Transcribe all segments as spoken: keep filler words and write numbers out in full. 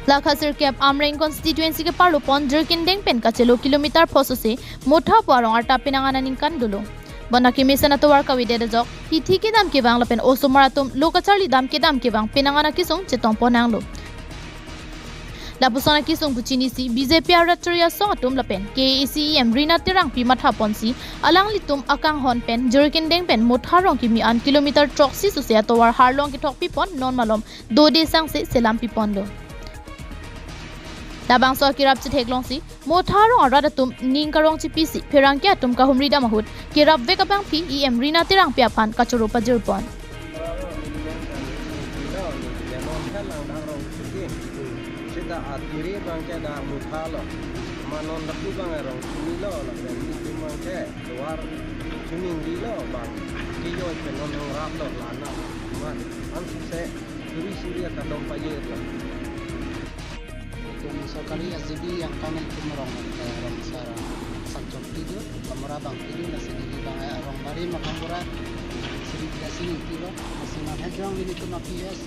Lakha sirkep Amreng constituency keparlo pon Jirikindeng pen kachelo kilometer phosose Motha pu arong arta penang an aningkan dolo. Bonta kemesen atovar kavedet ajok hithi kedam kevang lapen osomar atum lo kacharli dam kedam kevang penang an akesung chetong pon nanglo. Lapuson akesung pu chinisi B J P arat chori asong atum lapen K A A C E M Rina Terangpi matha ponsi alanglitum akanghon pen Jirikindeng pen Motha arong kimi an kilometer throksi sose atovar harlong kethok pipon non malom dode sangse selam piponlo. Labangso akerap chetheklongsi Motha arong arat atum ning karong chipisi pherangke atum kahumri dam ahut kerap vek abangpi E M Rina Terangpi aphan kachoro pajirpon. Sita atiri abangke dak Motha lo. Manon lapu abang arong kimi lo, lapen nitum abangke luar chuningri lo bang. Kiyoi pen non nangraplo lana. Man, ansose suri suri akadom pajirlo. Itum sorkari S G B yang kami itum rong, eh, rong sar Sanchok tidur, kamura abang tidur, lasi neli abang, eh, arong bari makam pura suri tiga sini tidur, lasi nang hejong nelitum P S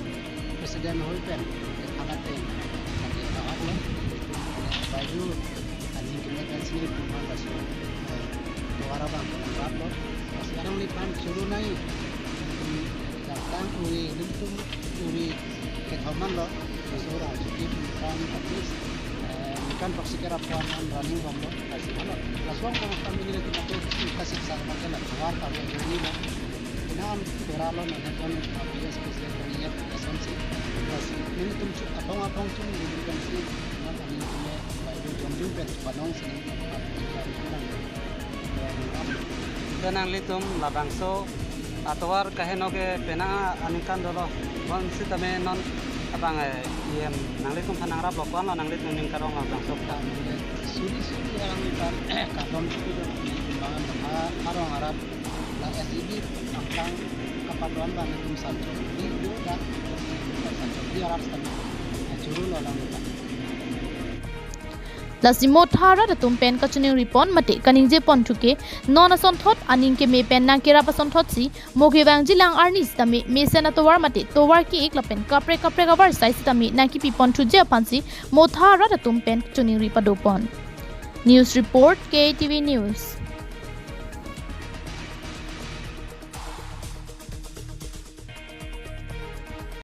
president hoi pen, eh, anak pen, kami tak lo, itum, eh, baju, aning kami dan sini itum kan laso, eh, atovar abang kan rap lo, lasi arong lipan churu nai, itum datang uri, nelitum uri, kethom an lo, laso ra chikip ningkan at least, eh, ningkan throksi kerap pon an running bomlo, lasi lo. Laso abang kami nelitum ato kasik sa makan la atovar kami journey lo. Inan pura lo nang kon P S P S kami ya kasam si. Lasi nelitum chu abang abang chu nelitum kan si, na kami kami bayu jongjung pen panong sini. Te nanglitum labangso atovar kaheno ke penang aningkan dolo. Bonsitame non abang, eh, E M nanglitum aphan nangraplo, ko-an lo nanglitum ning karong labangso. Suri suri arong ipan kadom suri do, ipan arong arat la S G B angkang kapadon abang itum Sanchok di yo da, Sanchok di arat sitame churu lo lang ipan. Lasi Motha arat atum pen kachiningri pon mate kaningje ponthu ke non asonthot aning keme pen nangkerap asonthotsi mo kevangjilang arni sitame mesen atovar mate tovar ke-ik lapen kaprek kaprek avarsai sitame nangkipi ponthuje aphansi Motha arat atum pen chiningri padopon. News report, K A T V News.